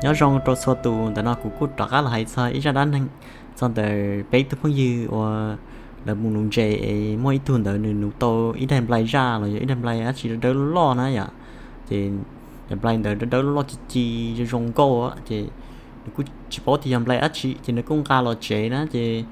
Nyob zoo rau txhua tus, ntawm no kuv kuj rov qab los hais txog ib zaj dab neeg txog ntawm peb tug phooj ywg uas lawv mus nuv ntses es muaj ib tug ntawd nws nuv tau ib daim nplai zaj los yog ib daim nplai dab tsi dawb dawb loj loj na yom. Ces daim nplai ntawd dawb dawb loj loj ci ci zoo zoo nkauj, ces nws kuj tsis paub tias yog nplai dab tsi ces nws kuj nqa los tsev na. Ces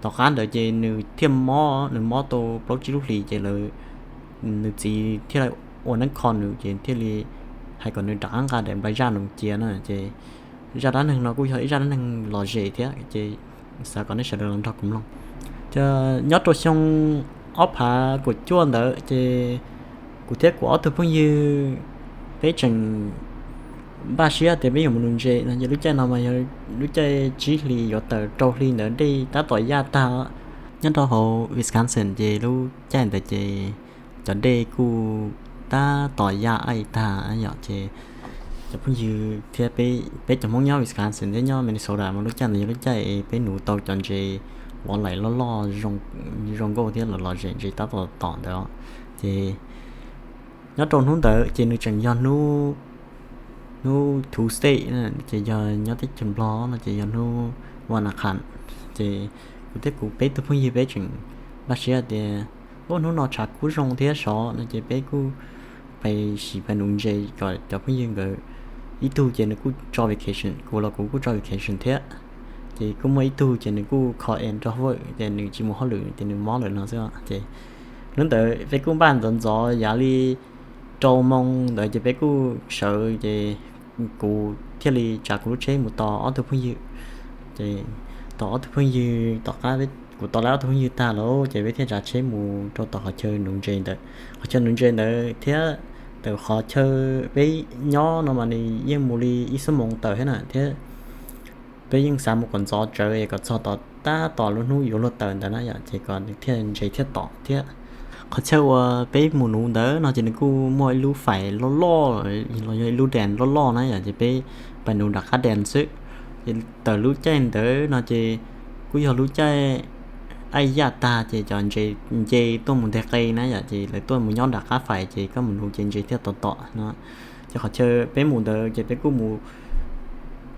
tom qab ntawd ces nws thiaj mob, nws mob tau plaub tsib lub hlis ces lawv, nws txiv thiaj ua neeb kho nws ces thiaj li hais kom nws rov qab nqa daim nplai zaj no cia na. Ces zaj dab neeg no kuj yog ib zaj dab neeg lom zem thiab ces xav kom nej sawv daws los nrog kuv mloog. Ces nyob rau xyoo ob phav kaum cuaj ntawd ces kuv thiab kuv ob tug phooj ywg peb tseem npaj siab tias peb yuav mus nuv ntses no. Ces lub caij no mas yog lub caij tsib hlis yuav tawm rau hli ntawd dej tab tom yaj tag. Nyob rau hauv Wisconsin ces lub caij ntawd ces cov dej kuj tab tom yaj aij tag yom. Ces cov phooj ywg thiab peb cov Hmoob nyob Wisconsin thiab nyob Minnesota mas lub caij ntawd yog lub caij peb nuv tau cov ntses vov laim loj loj zoo nkauj thiab lom zem ntses tab tom tom ntawd. Ces nyob rau hnub ntawd ces nws tseem yog hnub, hnub Tuesday, ces yog nyob teb chaws Nplog no ces yog hnub vas as khas. Ces kuv thiab kuv peb tug phooj ywg peb tseem npaj siab tias, ub, hnub no tshav kub zoo thiab sov no ces peb kuj pais sim pais nuv ntses kom cov phooj ywg nkawd, ib tug ces nws kuj tso vacation, kuv los kuv kuj tso vacation thiab. Ces kuj muaj ib tug ces nws kuj call in rau hauj lwm ces nws tsis mus hauj lwm ces nws mob lawm no xwb. Ces hnub ntawd peb kuj npaj ntxov ntxov yav li rau moo ntawd ces peb kuj sawv ces kuv thiaj li tsav kuv lub tsheb mus tos ob tug phooj ywg. Ces tos ob tug phooj ywg tom qab, kuv tos lawv ob tug phooj ywg tag lawm ces peb thiaj tsav tsheb mus rau tom qhov chaw nuv ntses ntawd. Qhov chaw nuv ntses ntawd thiab ntawm qhov chaw peb nyob no mas nws yeej mus li ib xuab moos tawm thiab na, thiab peb yeej xav mus kom ntxov tsawv es kom txog tom tab tom lub hnub yuav luag tawm ntawd na yom, ces kom nws thiaj ntses thiaj tom thiab. Qhov chaw uas peb mus nuv ntawd no ces nws kuj muaj ib lub fais loj loj los yog ib lub dam loj loj na yom, ces peb pais nuv nram qab dam xwb. Ces tawm lub caij ntawd no ces kuj yog lub caij aij yaj tag ces cov ntses nce tuaj mus nteg qe na yom, ces lawv tuaj mus nyob nram qab fais ces koj mus nuv ces ntses thiaj tom tom no. Ces qhov chaw peb mus ntawd ces peb kuj mus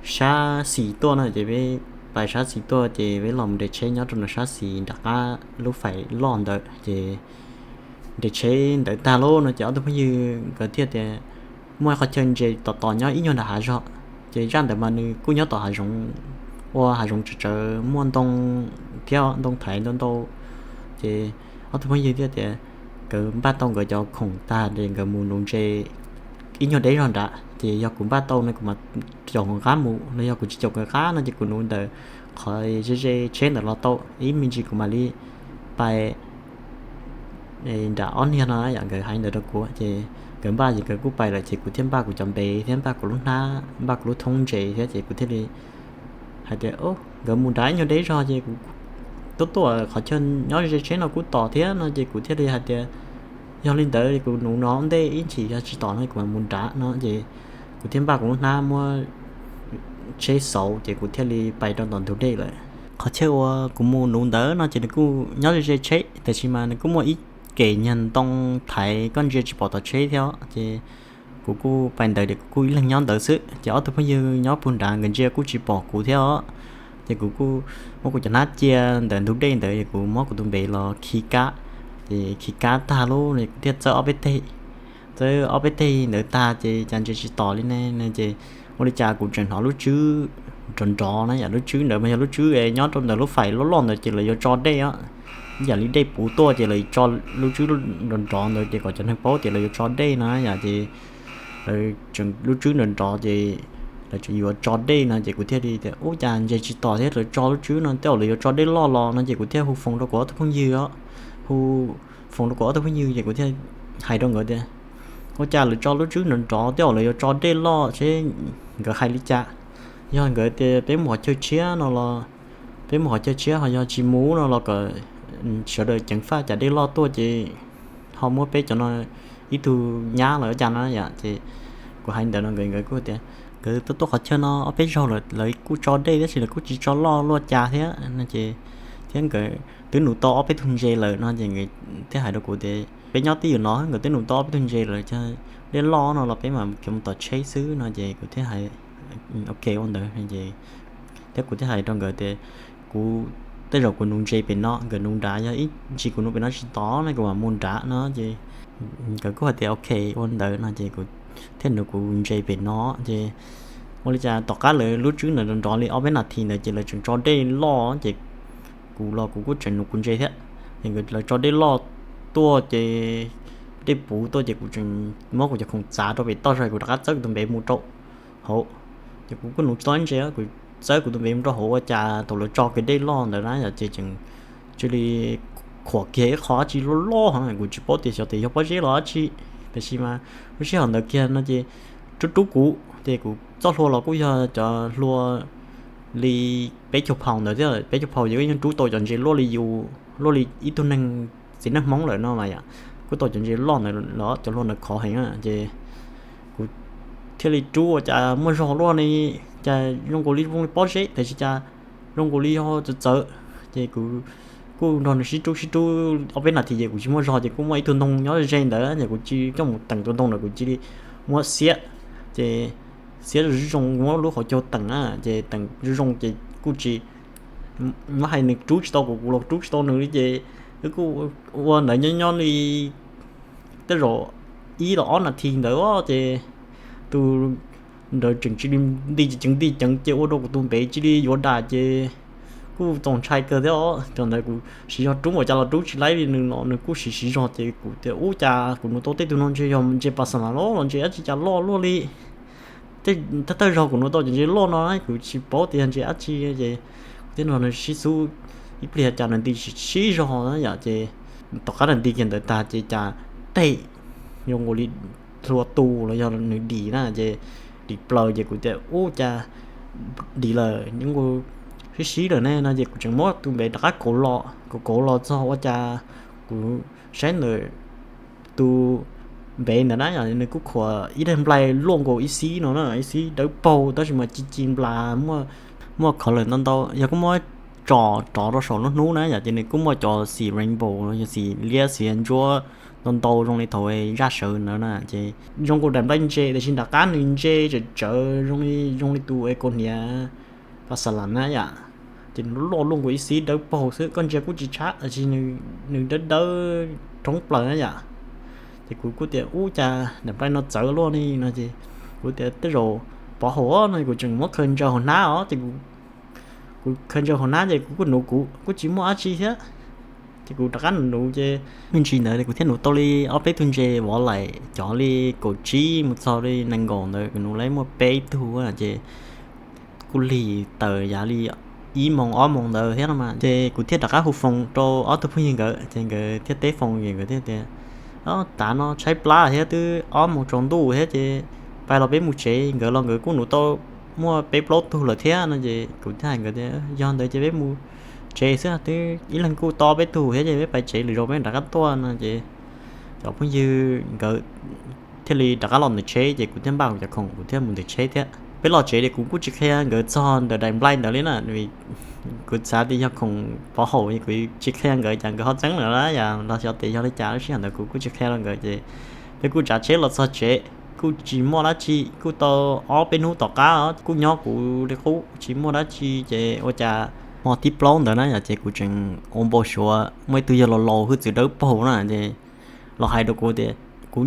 sab xis tuaj no, ces peb pais sab xis tuaj ces peb los mus nres tsheb nyob rau nram sab xis nram qab lub fais loj ntawd. Ces nres tsheb ntawd tag lauj no ces ob tug phooj ywg nkawd thiaj tias muaj qhov chaw ntses tom tom nyob ib nyuag nram hav zog. Ces zaj ntawd mas nws kuj nyob tom hav zoov, ua hav zoov tsawv tsawv muaj ntoo thiab ntoo thaiv ntau ntau. Ces ob tug phooj ywg thiaj tias nkawd npaj tau nkawd cov khoom tag ces nkawd mus nuv ntses ib nyuag deb zog nrad, ces yog kuv npaj tau no kuv mam caum nkawd qab mus, los yog kuv tsis caum nkawd qab no ces kuv nuv ntawm qhov ze ze tsheb ntawd los tau, ib me ntsis kuv mam li pais nram ob niag no yom. Nkawd hais ntawd rau kuv ces nkawd npaj ces nkawd kuj pais lawm ces kuv thiaj npaj kuv cov npe thiab npaj kuv lub hnab, npaj kuv lub thoob ntses thiab ces kuv thiaj li hais tias, nkawd mus nrad ib nyuag deb zog ces kuv tuaj tuaj qhov chaw nyob ze tsheb no kuj tom thiab no ces kuv thiaj li hais tias yog li ntawd kuv nuv no ntej ib ntsis yog tsis tom no kuv mam mus nrad no ces kuv thiaj npaj kuv lub hnab muab tsheb xauv ces kuv thiaj li pais rau tom ntug dej lawm. Qhov chaw uas kuv mus nuv ntawd no ces nws kuj nyob ze ze tsheb tab sis mas nws kuj muaj ib kem nyuag ntoo thaiv koj ntsia tsis pom tom tsheb thiab ces kuv kuj pais ntawd ces kuv kuj ib leeg nyob ntawd xwb ces ob tug phooj ywg nyob puag nrad nkawd ntsia kuj tsis pom kuv thiab os. Ces kuv kuj muab kuv cov hnab cia ntawm ntug dej ntawd es kuv muab kuv tus npe los khi kab. Ces khi kab tag lauj no kuv thiaj txawb ob peb teg, txawb ob peb teg ntawd tag ces cas ntses tsis tom li ne no ces ua li cas kuv tseem hnov lub tswb nrov nrov na yom. Lub tswb ntawd mas yog lub tswb nyob rau ntawm lub fais loj loj ntawd ces lawv yuav tso dej os, yam li dej puv tuaj ces lawv tso lub tswb nrov nrov ntawd ces kom cov neeg paub tias lawv yuav tso dej no yom. Ces lawv tseem lub tswb nrov nrov ces lawv tseem yuav tso dej no ces kuv thiaj li tias ub cas ntses tsis tom thiab lawv tso lub tswb no tej zaum lawv yuav tso dej loj los no ces kuv thiaj hu foos rau kuv ob tug phooj ywg os. Hu foos rau kuv ob tug phooj ywg ces kuv thiaj hais rau nkawd tias ua cas lawv tso lub tswb nrov nrov tej zaum lawv yuav tso dej loj seb nkawd hais li cas. Yog nkawd tias peb mus qhov chaw tshiab no los peb mus qhov chaw tshiab, ho yog tsis mus no los kom sawv daws ceev faj cas dej loj tuaj ces ho muab peb cov no ib tug nyab los ua cas no yom. Ces kuv hais ntawd no nkawd, nkawd kuj tias nkawd tuaj tuaj qhov chaw no ob peb zaug lawm lawv kuj tso dej tab sis lawv kuj tsis tso loj luaj cas thiab no ces thiab nkawd twb nuv tau ob peb tug ntses lawm no ces nkawd thiaj hais rau kuv tias peb nyob twj ywm no nkawd twb nuv tau ob peb tug ntses lawm, dej loj no los peb mam khiav mus tom tsheb xwb no ces kuv thiaj hais Ok, ua ntawd ces thiab kuv thiaj hais rau nkawd tias kuv tej zaum kuv nuv ntses pem no, nkawd nuv nrad, yog ib ntsis kuv nuv pem no tsis tau ne kuv mam mus nrad no ces nkawd kuj hais tias ok ua ntawd no ces kuv thiaj nuv kuv ntses pem no ces ua li cas tom qab lawv lub tswb ntawd nrov li ob peb nas this ntawd ces lawv tseem tso dej loj ces kuv los kuv kuj tseem nuv kuv ntses thiab. Ces nkawd lawv tso dej loj tuaj ces dej puv tuaj ces kuv tseem muab kuv cov khoom txav rau pem toj zog, kuv rov qab txawb kuv tus npev mus rau hauv. Ces kuv kuj nuv tsis tau ib ntses, kuv txawb kuv tus npev mus rau hauv ua cas thaum lawv tso kiag dej loj ntawd na yom ces tseem cia li khuam kiag ib qho dab tsi loj loj heev, kuv tsis paub tias xyov tias yog pob zeb los dab tsi. Tiam sis mas lub sij hawm ntawd kiag no ces rub rub kuv ces kuv txoj hlua los kuj yog cov hlua li peb caug phaus ntawd thiab, peb caug phaus ces yeej rub tau cov ntses luaj li yus, luaj li ib tug neeg txiv neej Hmoob lawm no mas yom, kuj tau cov ntses loj ntawd los cov hlua ntawd khov heev na ces kuv thiaj li rub ua cas muaj zog luaj li, cas zoo nkaus li zoo li pob zeb tiam sis cas zoo nkaus li yog txawv txawv. Ces kuv kuj nrog nws sib rub sib rub ob peb nas this ces kuv tsis muaj zog ces kuj muaj ib tug ntoo nyob ze ntawd ces kuv cia li coj mus teem tus ntoo ntawd, kuv cia li muab xiab ces xiab zoo zoo, muab lub hauv caug teem na ces teem zoo zoo ces kuj tsis muab hais nws rub tsis tau kuv, kuv los rub tsis tau nws li ces wb kuj ua ntawd nyob nyob li tej zaum ib los ob nas this ntawd ces tus ntawd tseem cia li nti ceev nti ceev ces ua rau kuv tus npev cia li yuav dam ces kuj txaus ntshai kawg thiab os. Thaum ntawd kuv siv zog rub ua cas los rub tsis laib li nws los nws kuj siv siv zog ces kuv tias ub cas kuv nuv tau tej tug no ntshe yog ntses pas xas mas los los ntses dab tsi cas loj luaj li. Thawj thawj zaug kuv nuv tau cov ntses loj no kuv tsis paub tias yog ntses dab tsi ces kuv thiaj nrog nws sib xub ib pliag cas nws nti sib zog na yom ces tom qab nws nti kiag ntawd tag ces cas tej zoo nkaus li hlua tu los yog nws dim na ces dim plaws ces kuv tias ub cas dim lawm, zoo nkaus sib sib lawm ne no ces kuv tseem muab tus npev rov qab kauv los, kauv kauv los txog ua cas kuv saib ntawm tus npev ntawd na yom nws kuj khuam ib daim nplaig luaj nkaus ib xib no na, ib xib dawb paug tab sis mas ci ci nplas muaj color ntau ntau, yog koj muab tsom rov rau saum lub hnub na yom ces nws kuj muaj cov xim rainbow los yog xim liab xim ntsuab ntau ntau zoo li thaum zaj sawv ntawd na ces zoo nkaus daim nplaig ntses tiam sis nram qab nws ntse tsawv tsawv zoo li zoo li tus es kaus hniav pas xas las na yom. Ces nws loj luaj nkaus ib xib dawb paug xwb, koj ntsia kuj tsis tshab tab sis nws dawb dawb rhoob plaws na yom. Ces kuv kuj tias ub cas daim nplaig no txawv luaj li no ces kuv tias tej zaum pov haum no kuv tseem muab khaws ntsaws hauv hnab os ces kuv khaws ntsaws hauv hnab ces kuv kuj nuv kuv kuj tsis muaj dab tsi thiab. Ces kuv rov qab nuv nuv ces me ntsis ntawd kuv thiaj nuv tau li ob peb tug ntses vov laim cov li kaum tsib mus txog li nees nkaum ntawd, kuv nuv li muaj peb tug ces kuj lig tawm yav li ib moos ob moos ntawd thiab no mas ces kuv thiaj rov qab hu foos rau ob tug phooj ywg nkawd ces nkawd thiaj teb foos ces nkawd thiaj tias, tav no tshaib plab thiab twb ob moos tsaus ntuj thiab ces pais los peb mus tsev. Nkawd los nkawd kuj nuv tau muaj peb plaub tug lawm thiab no ces kuv thiaj hais nkawd tias yog ntawd ces peb mus tsev xwb, twb ib leeg kuj tau peb tug thiab ces peb pais tsev lwm zaus peb rov qab tuaj no ces cov phooj ywg nkawd thiaj li rov qab los ntawm tsheb ces kuv thiaj npaj kuv cov khoom kuv thiaj mus ntawm tsheb thiab. Peb los tsev ces kuv kuj tsis qhia nkawd txog ntawm daim nplaig ntawd li na, kuv xav tias yog khoom pov haum kuv tsis qhia nkawd cas nkawd ho txeeb lawm na yom, los xyov tias yog li cas lub sij hawm ntawd kuv kuj tsis qhia rau nkawd ces peb kuj tsav tsheb los txog tsev kuj tsis muaj dab tsi, kuj tau ob peb hnub tom qab kuj nyob kuv li qub tsis muaj dab tsi ces ua cas hmo thib plaub ntawd na yom ces kuv tseem ua npau suav muaj ib tug yawg laus laus hwj txwv dawb paug na ces los hais rau kuv tias kuv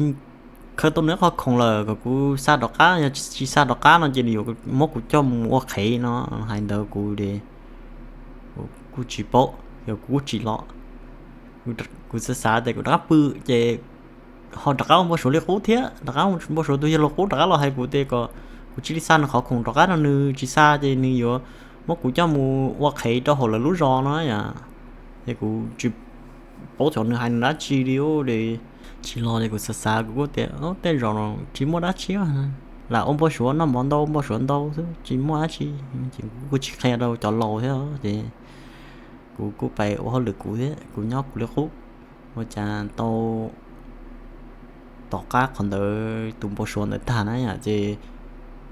khaws tau nws qhov khoom lawm kom kuv xa rov qab, yog tsis xa rov qab no ces nws yuav muab kuv coj mus ua qhev no. Hais ntawd kuv kuj tsis paub, yog kuv kuj tsis los, kuv xav xav tias kuv rov qab pw ces ho rov qab ua npau suav li qub thiab, rov qab ua npau suav tus yawg laus qub rov qab los hais kuv tias kom kuv cia li xa nws qhov khoom rov qab rau nws, tsis xa ces nws yuav muab kuv coj mus ua qhev rau hauv lawv lub zos no yom. Ces kuv tsis paub xyov nws hais nws dab tsi li, tsis los ces kuv xav xav kuv kuj tias tej zaum tsis muaj dab tsi, lam ua npau suav noj mov ntau npau suav ntau xwb tsis muaj dab tsi. Ces kuv kuj tsis qhia rau cov laus thiab ces kuv kuj pais ua hauj lwm kuv thiab kuv nyob kuv li qub. Ua cas tau tom qab qhov ntawd tus npau suav ntawd tag na yom ces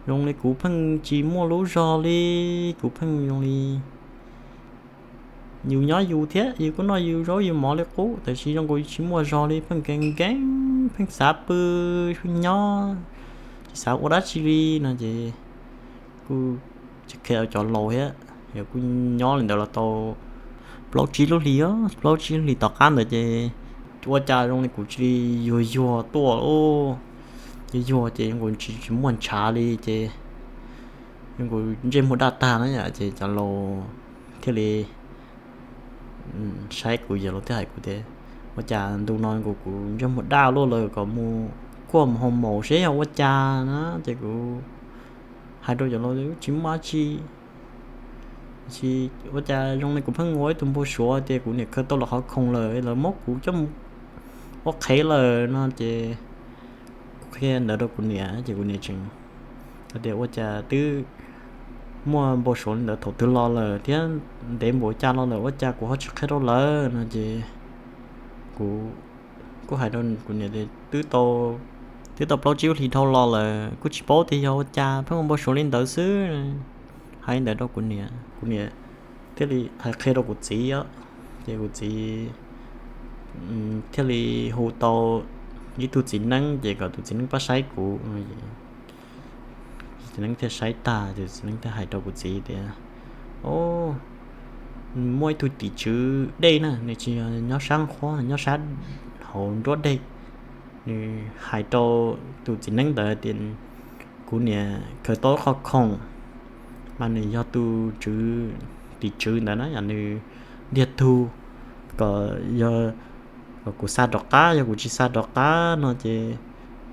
zoo li kuv pheej tsis muaj lub zog li, kuv pheej zoo li yus nyob yus thiab yus kuj noj yus zaub yus mov li qub tab sis zoo nkaus tsis muaj zog li, pheej nkees nkees, pheej xav pw, pheej nyob, tsis xav ua dab tsi li no ces kuj tsis qhia cov laus thiab. Yog kuj nyob li ntawd los tau plaub tsib lub hlis, plaub tsib lub hlis tom qab ntawd ces ua cas zoo li kuv tsis yuag yuag tuaj, yuag yuag ces zoo nkaus tsis muaj ntshav li ces zoo nkaus ntsej muag daj tag na yom, ces cov laus thiaj li saib kuv, yog laus thiaj hais kuv tias, ua cas ntu no nkaus kuv ntsej muag daj luaj lawm, kom mus kuaj mus hau maus seb yog ua cas na. Ces kuv hais rau cov laus, tsis muaj dab tsi, ua cas zoo li kuv pheej ua ib tug npau suav tias kuv niam khaws tau los qhov khoom lawm, lawv muab kuv coj mus ua qhev lawm no ces kuv qhia ntawd rau kuv niam ces kuv niam tseem hais tias, ua cas twb muaj npau suav li ntawd thaum twg los lawm thiab ntev npaum cas los lawm, ua cas kuv ho tsis qhia rau lawv no ces kuv kuj hais rau kuv niam tias, twb tau plaub tsib lub hlis dhau los lawm, kuj tsis paub tias yog ua cas pheej ua npau suav li ntawd xwb. Hais li ntawd rau kuv niam, kuv niam thiaj li hais qhia rau kuv txiv os. Ces kuv txiv thiaj li hu tau ib tug txiv neeb ces kom tus txiv neeb pab saib kuv. Txiv neeb thiaj saib tag ces txiv neeb thiaj hais rau kuv txiv tias, o, muaj ib tug tim tswv dej na, nws tsis yog nyob sab qhuab, nyob sab hauv nruab dej. Nws hais rau tus txiv neeb ntawd tias kuv niam khaws tau qhov khoom mas nws yog tus tim tswv ntawd na yom, nws ntiag tug kom yog kom kuv xa rov qab, yog kuv tsis xa rov qab no ces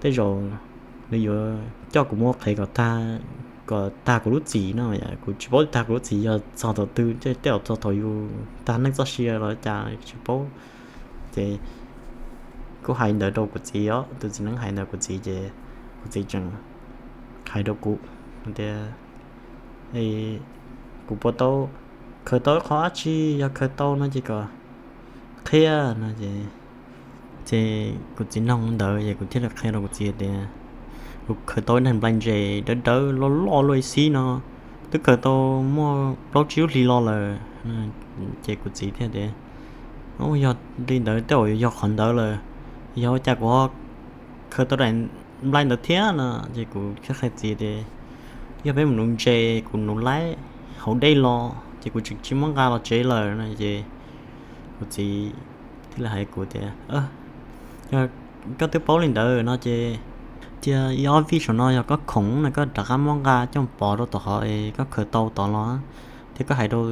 tej zaum nws yuav coj kuv mus ua qhev kom tag, kom tag kuv lub txim no. Kuv tsis paub tag kuv lub txim yog txog thaum twg, tej zaum txog thaum yus tag neej txoj sia los cas tsis paub. Ces kuv hais ntawd rau kuv txiv os, tus txiv neeb hais ntawd kuv txiv ces kuv txiv tseem hais rau kuv tias, kuv puas tau khaws tau ib qho dab tsi, yog khaws tau no ces kom qhia no ces, ces kuv txiv noog ntawd ces kuv thiaj li qhia rau kuv txiv tias, kuv khaws tau ib daim nplai ntses dawb dawb loj loj luaj ib xib no, twb khaws tau muaj plaub tsib lub hlis los lawm. Ces kuv txiv thiaj tias, yog li ntawd tej zaum yog qhov ntawd lawm, yog ua cas kuv ho khaws tau daim nplai ntawd thiab no. Ces kuv thiaj qhia txiv tias, yog peb mus nuv ntses, kuv nuv laib hauv dej los ces kuv tseem tsis muab nqa los tsev lawm no. Ces kuv txiv thiaj li hais kuv tias, yog koj twb paub li ntawd no ces cia ib ob vij saum no yog koj khoom no koj rov qab muab nqa coj pov rau tom qhov es koj khaws tau tod los, thiab koj hais rau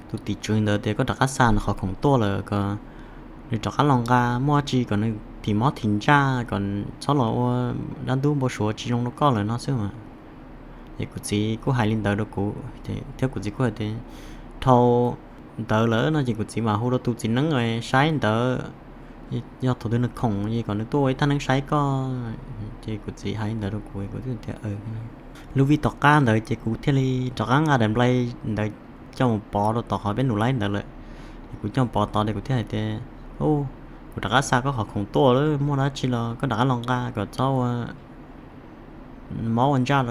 tus tim tswv ntawd tias koj rov qab xa nws qhov khoom tuaj lawm kom nws rov qab los nqa, muaj dab tsi kom nws thim mob thim ntsaj, kom txhob los ua dab ntub npau suav tsis zoo rau koj lawm no xwb mas. Es kuv txiv kuj hais li ntawd rau kuv, thiab kuv txiv kuj hais tias, dhau ntawd lawm no ces kuv txiv mam hu rau tus txiv neeb saib ntawd, yog thaum twg nws khoom es kom nws tuaj ua ib thaj neeb saib koj. Ces kuv txiv hais li ntawd rau kuv, kuv thiaj tias, lub vij tom qab ntawd ces kuv thiaj li rov qab nqa daim nplai ntawd coj mus pov rau tom qhov peb nuv laib ntawd lawm. Ces kuv coj mus pov tod ces kuv thiaj hais tias, kuv rov qab xa koj qhov khoom tuaj lawm, muaj dab tsi los koj rov qab los nqa kom txhob ua mob ua ntsaj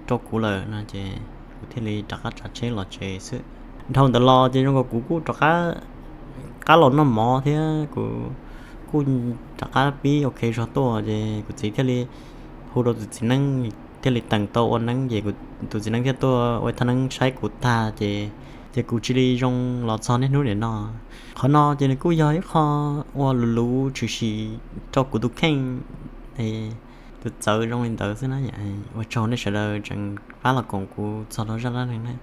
rau kuv lawm no ces kuv thiaj li rov qab tsav tsheb los tsev xwb. Dhau ntawd los ces zoo nkaus kuv kuj rov qab, qab los noj mov thiab kuv kuj rov qab pib ok zog tuaj ces kuv txiv thiaj li hu rau tus txiv neeb, thiaj li teem tau ua neeb ces tus txiv neeb thiaj tuaj ua ib thaj neeb saib kuv tag ces, ces kuv cia li zoo los txog niaj hnub nim no. Qhov no ces nws kuj yog ib qho uas luv luv tshwm sim rau kuv tus kheej, tus txawv zoo li ntawd xwb na. Ua tsaug nej sawv daws tseem pab los koom kuv txog rau zaj dab neeg na.